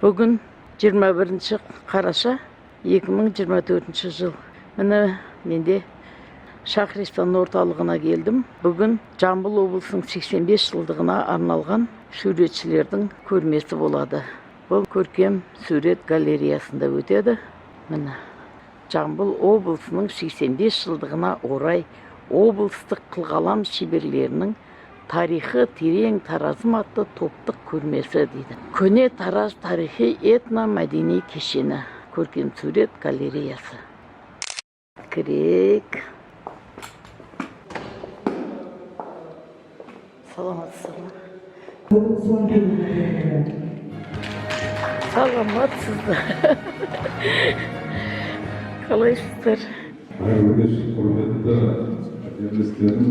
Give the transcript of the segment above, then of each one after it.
Бүгін 21 қараша 2024 жыл. Міне, менде Шахристан орталығына келдім. Бүгін Жамбыл облысының 85 жылдығына арналған суретшілердің көрмесі болады. Бұл көркем сурет галереясында өтеді. Міне, Жамбыл облысының 85 жылдығына орай облыстық қылқалам шеберлерінің «Тарихы терең Таразым» атты топтық көрмесі дейді. Көне Тараз тарихи этно мәдени кешені, көркем сурет галереясы. Кірейік. Саламатсыздар ма? Саламатсыздар, қалайсыздар? Қайырлы кеш, құрметті жерлестерім,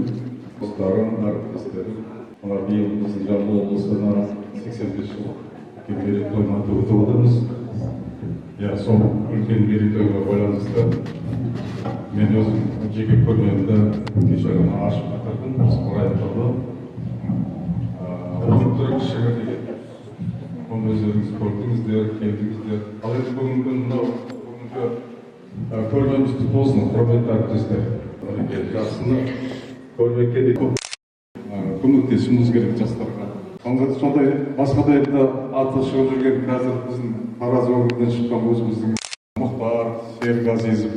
достарым, әріптестерім! Мына биыл біздің Жамбыл облысына 85 жыл үлкен мерейтойын атап өтіп отырмыз. Иә, сол үлкен мерейтойға байланысты мен өзім жеке көрмемді кеше ғана ашып бітірдім, осы аяқталды. «Ұлы түрік шыңы» деген, оны өздеріңіз көрдіңіздер, келдіңіздер. Ал енді бүгінгі күн, мынау бүгінгі көрмеміз құтты болсын, құрметті әріптестер! Мінекей, жақсыны көрмекке де көп көмектесуіміз керек жастарға. Сондай басқа да енді аты шығып жүрген, қазір біздің Тараз өңірінен шыққан өзіміздің Мұхтар, Серік Азизов,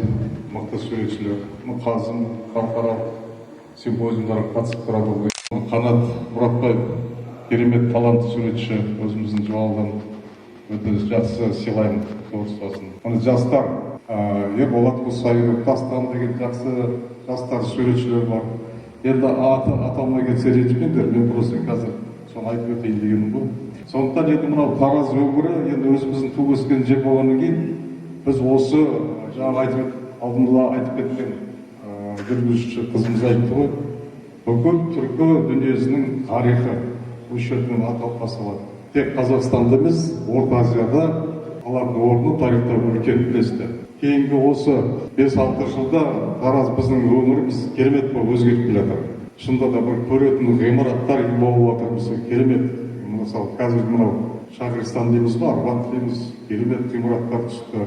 мықты суретшілер, Мұқазым халықаралық симпозиумдарға қатысып тұрады. Қанат Мұратбаев, керемет талантты суретші, өзіміздің Жуалыдан, өте жақсы, сыйлаймын творчествосын. Міне, жастар, Ерболат Құсайынов, Дастан деген жақсы жастар суретшілер бар. Енді аты аталмай кетсе, ренжімеңдер, мен просто қазір соны айтып өтейін дегенім ғой. Сондықтан енді мынау Тараз өңірі енді өзіміздің туып өскен жер болғаннан кейін, біз осы жаңағы айтып, алдында айтып кеткен жүргізуші қызымыз айтты ғой, бүкіл түркі дүниесінің тарихы осы жерден аталып басталады. Тек Қазақстанда емес, Орта Азияда алатын орны тарихта үлкен, білесіздер. Кейінгі осы 5-6 жылда Тараз, біздің өңіріміз керемет болып өзгеріп келе жатыр. Шынында да бір көретін ғимараттар болып жатыр мысалы, керемет. Мысалы, қазір мынау Шахристан дейміз ғой, Арбат дейміз, керемет ғимараттар түсті.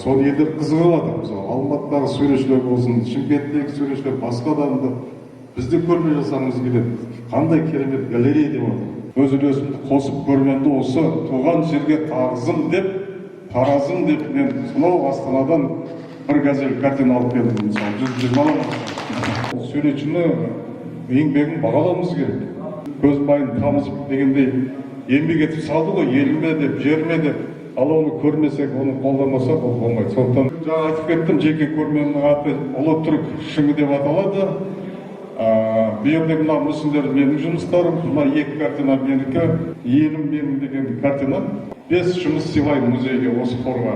Соны елдер қызығып жатыр. Мысалы, Алматыдағы суретшілер болсын, Шымкенттегі суретшілер, басқа да біз де көрме жасағымыз келеді, қандай керемет галерея деп жатыр. Өз үлесімді қосып, көрмемді осы туған жерге тағзым деп, Таразым деп, мен сонау Астанадан бір газель картина алып келдім. Мысалы, 120-дан суретшіні еңбегін бағалауымыз керек. Көз майын тамызып дегендей еңбек етіп салды ғой еліме деп, жеріме деп. Ал оны көрмесек, оны қолдамасақ, ол болмайды. Сондықтан жаңа айтып кеттім, жеке көрмемнің аты «Ұлы түрік шыңы» деп аталады. Бұл жерде мына мүсіндер менің жұмыстарым, мына екі картина менікі, «Елім менің» деген картина. Бес жұмыс сыйлаймын музейге, осы қорға.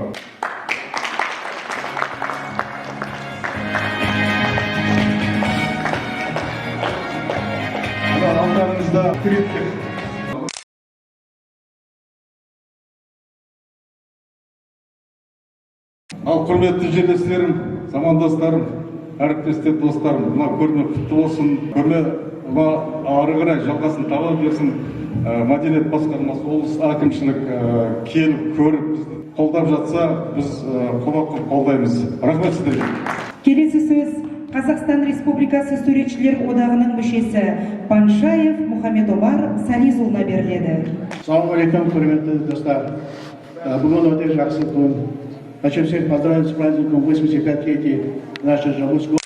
Мына алдарыңызда триптих. Ал, құрметті жерлестерім, замандастарым, әріптестер, достарым, мына көрме құтты болсын! Көрме мына ары қарай жалғасын таба берсін. Мәдениет басқармасы, облыс әкімшілік келіп көріп, бізді қолдап жатса, біз қолдап қолдаймыз. Рахмет сіздерге! Келесі сөз Қазақстан Республикасы Суретшілер одағының мүшесі Паншаев Мұхаммед Омар Сализұлына беріледі. Ассалаумағалейкум, құрметті достар. Бүгін өте жақсы күн. Хочу всех поздравить с праздником 85-летия нашей Жамбылской.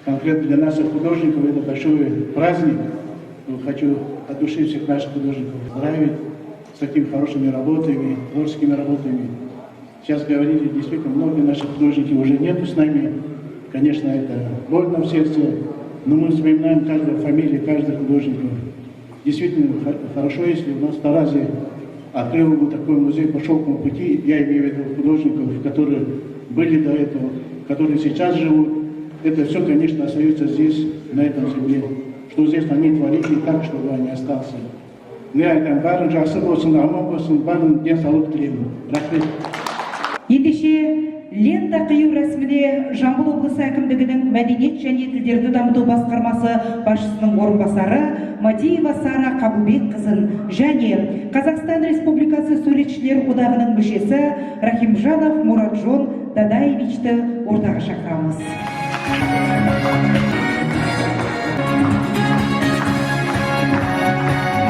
Конкретно для наших художников это большой праздник. Ну, хочу от души всех наших художников поздравить с такими хорошими работами, творческими работами. Сейчас говорили, действительно, многие наши художники уже нету с нами. Конечно, это больно в сердце, но мы вспоминаем каждую фамилию, каждого художника. Действительно, хорошо, если у нас в Таразе открыл бы такой музей по шелковому пути, я имею в виду художников, которые были до этого, которые сейчас живут. Это все, конечно, остается здесь, на этом земле. Что здесь они творили так, чтобы они остался. Мен айтамын, бәрін жақсы болсын, аман болсын, бәрін денсаулық тілеймін. Рахмет. Енді Ендеше, лента қию рәсіміне Жамбыл облысы әкімдігінің мәдениет және тілдерді дамыту басқармасы басшысының орынбасары Мадиева Сара Қабылбекқызын және Қазақстан Республикасы Суретшілер одағының мүшесі Рахимжанов Мұратжон Дадаевичті ортаға шақырамыз.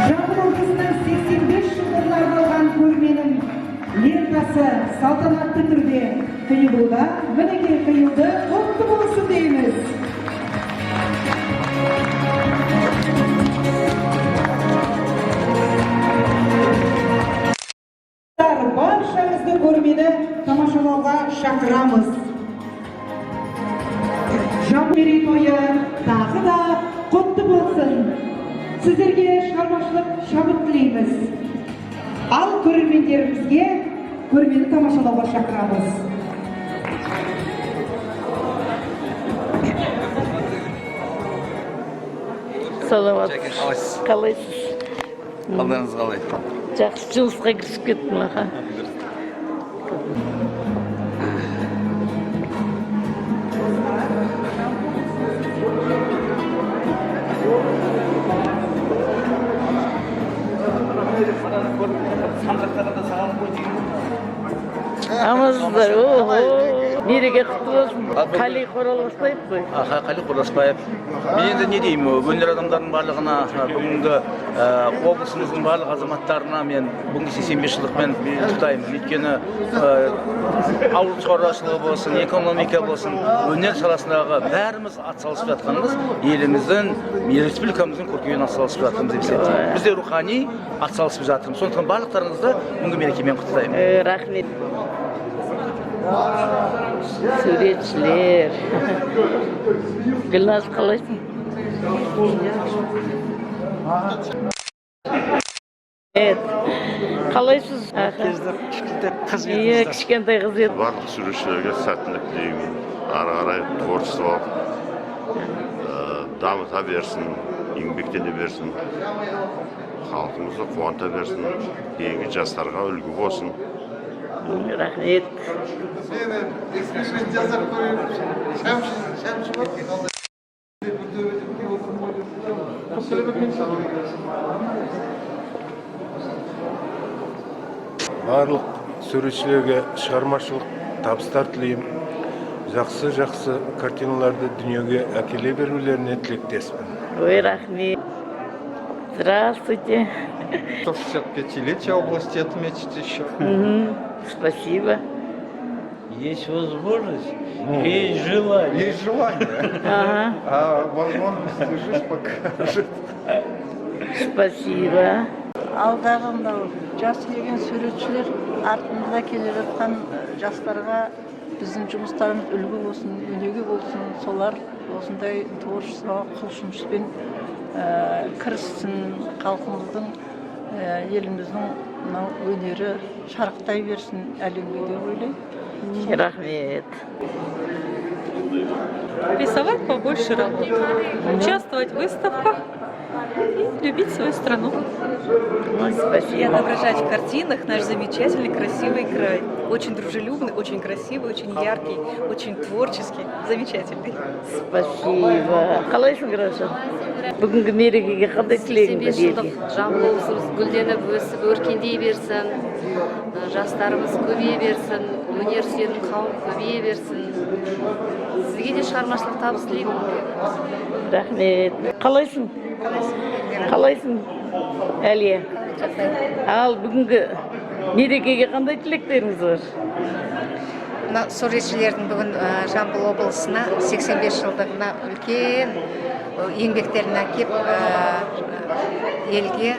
Жамбыл облысының 85 жылдығына арналған көрменің лентасы салтанатты түрде қиылуда. Мінекей, қиылды, құтты болсын дейміз. Баршаңызды көрмені тамашалауға шақырамыз. Жамбыл мерейтойы тағы да құтты болсын. Сіздерге шығармашылық шабыт тілейміз. Ал көрермендерімізге көрмені тамашалауға шақырамыз. Саламатсыз. Қалайсыз? Қалайсыз? Қалдарыңыз қалай? Жақсы, жұмысқа кірісіп кеттім, аха. Амансыздар. Ого, мереке құтты болсын! Қали Қораласбаев қой. Аха, Қали Қораласбаев. Мен енді не деймін, өнер адамдарының барлығына, бүгінгі облысымыздың барлық азаматтарына мен бүгінгі 85 жылдықпен құттықтаймын. Өйткені ауыл шаруашылығы болсын, экономика болсын, өнер саласындағы бәріміз атсалысып жатқанымыз, еліміздің, республикамыздың көркеюіне атсалысып жатырмыз деп есептеймін. Біз де рухани атсалысып жатырмыз. Сондықтан барлықтарыңызды бүгінгі мерекемен құттықтаймын. Рахмет. Суретшілер. Гүлназ, қалайсың? Evet. Қалайсыз? Аха. Кішкентай қыз. Иә, кішкентай қыз еді. Барлық суретшілерге сәттілік тілеймін. Ары қарай творчество дамыта берсін, еңбектене берсін, халқымызды қуанта берсін, кейінгі жастарға үлгі болсын. Рахмет. Мен эксперимент жасап көрейін. Шәмші, шәмші бар. Бір төбеде келіп отырмын ғой деп. Барлық суретшілерге шығармашылық табыстар тілеймін. Жақсы жақсы картиналарды дүниеге әкеле берулеріне тілектеспін. Ой, рахмет. Здравствуйте. 165-летие области отметить еще. Спасибо. Есть возможность, есть желание. Есть желание, а возможности жизнь покажет. Спасибо. Алдағы мынау жас келген суретшілер, артымызда келе жатқан жастарға біздің жұмыстарымыз үлгі болсын, өнеге болсын. Солар осындай творчествоға құлшыныспен кіріссін. Халқымыздың, еліміздің мынау өнері шарықтай берсін әлемге деп ойлаймын. Рахмет. Рисовать побольше работ, участвовать в выставках и любить свою страну. Ой, И спасибо. отображать в картинах наш замечательный, красивый край. Очень дружелюбный, очень красивый, очень яркий, очень творческий, замечательный. Спасибо. Қалайсың, Раушан? Бүгінгі мерекеге қандай тілегің бар 85 жылдық елге? Жамбыл облысымыз гүлденіп, өсіп, өркендей берсін, жастарымыз көбейе берсін, өнер сүйетін қауым көбейе берсін. Сізге де шығармашылық табыс тілеймін. Рахмет. Қалайсың? Қалайсың, Әлия? Ал бүгінгі мерекеге қандай тілектеріңіз бар? Мына суретшілердің бүгін Жамбыл облысына 85 жылдығына үлкен еңбектерін әкеп, елге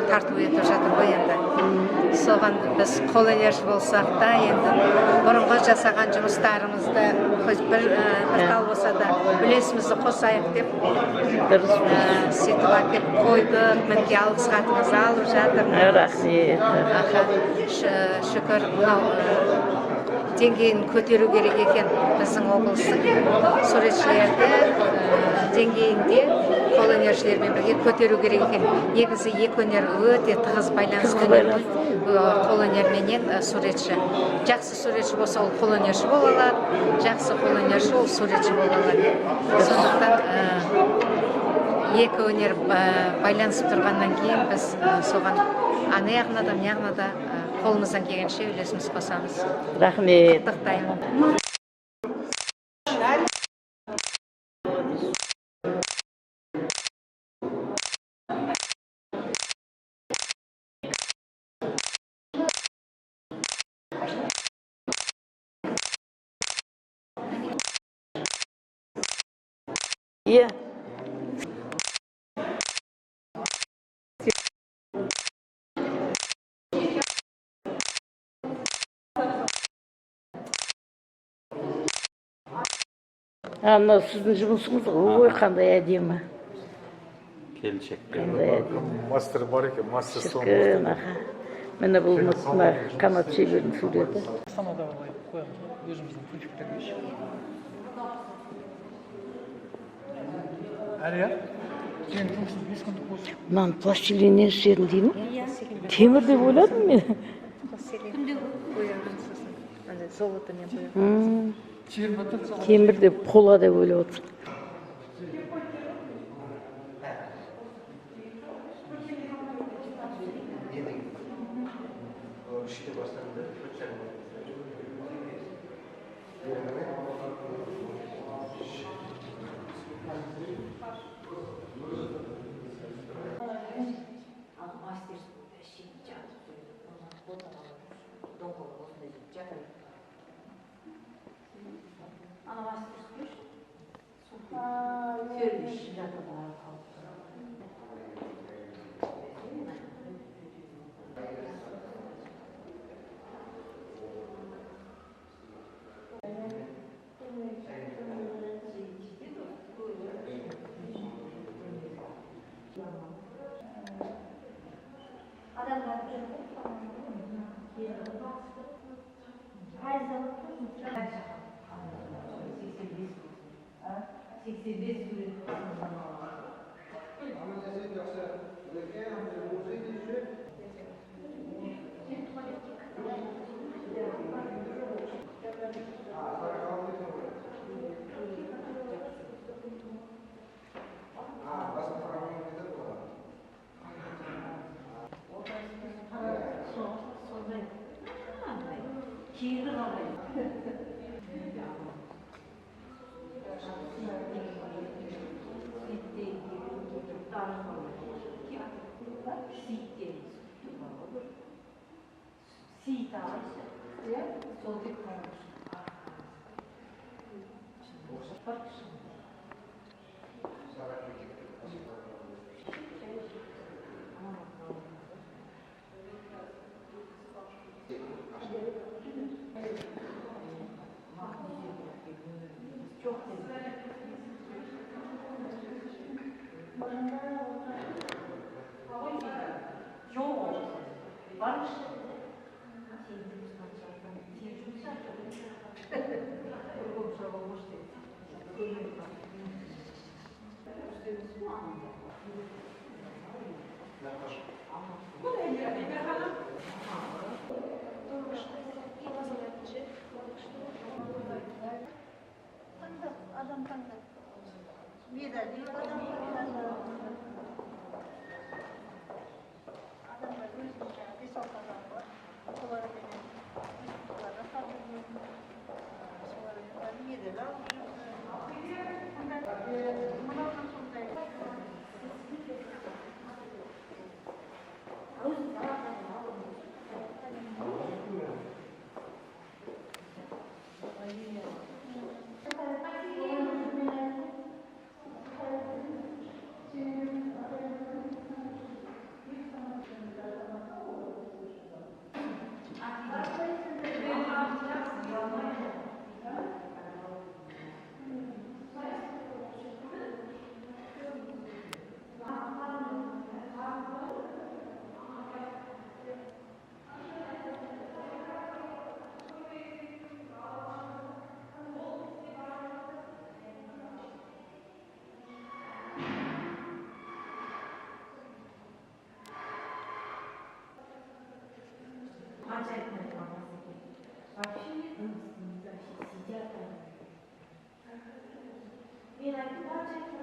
тарту етіп жатыр ғой. Енді соған біз қолөнерші болсақ та, енді бұрынғы жасаған жұмыстарымызды хоть бір тал болса да үлесімізді қосайық деп сөйтіп әкеп қойдық. Мінекей, алғыс хатымызды алып жатырмыз. Рахмет. Аха, шүкір, мынау Деңгейін көтеру керек екен біздің облыстың суретшілерді деңгейінде қолөнершілермен бірге көтеру керек екен. Негізі екі өнер өте тығыз байланысты өнер ғой. Қолөнер менен суретші. Жақсы суретші болса, ол қолөнерші бола алады, жақсы қолөнерші ол суретші бола алады. Сондықтан екі өнер байланысып тұрғаннан кейін біз соған ана жағына да, мына жағына да қолымыздан келгенше үлесіміз қосамыз. Рахмет. Құттықтаймын. Иә. А, мынау сіздің жұмысыңыз ғой. Ой, қандай әдемі. Келіншек. Қандай әдемі. Мастер бар екен, мастер. Шіркін, аха. Міне, бұл мына Қанат шебердің суреті. Астанада былай қоямыз өзіміздің пультиктерге ше. Әлия, сен жұмысың 5 күндік болсын. Мынаны пластилиннен істедің дейді ме? Темір деп ойладым мен. Күнде бояған, сосын андай золотомен бояған. М, темір деп, қола деп ойлап отырмын. Адам таңдайды. Медаль адам таңдады. Адамдар өзінің жаңағы 5-6 адамы бар. Соларменен выставкаларға салып жүрдім. Солармен медаль алып жүрдім. Мынау да сондай. Ажайып айтқан екен. Вообще не грустят, вообще сидят они. Мен айттым, ажайып.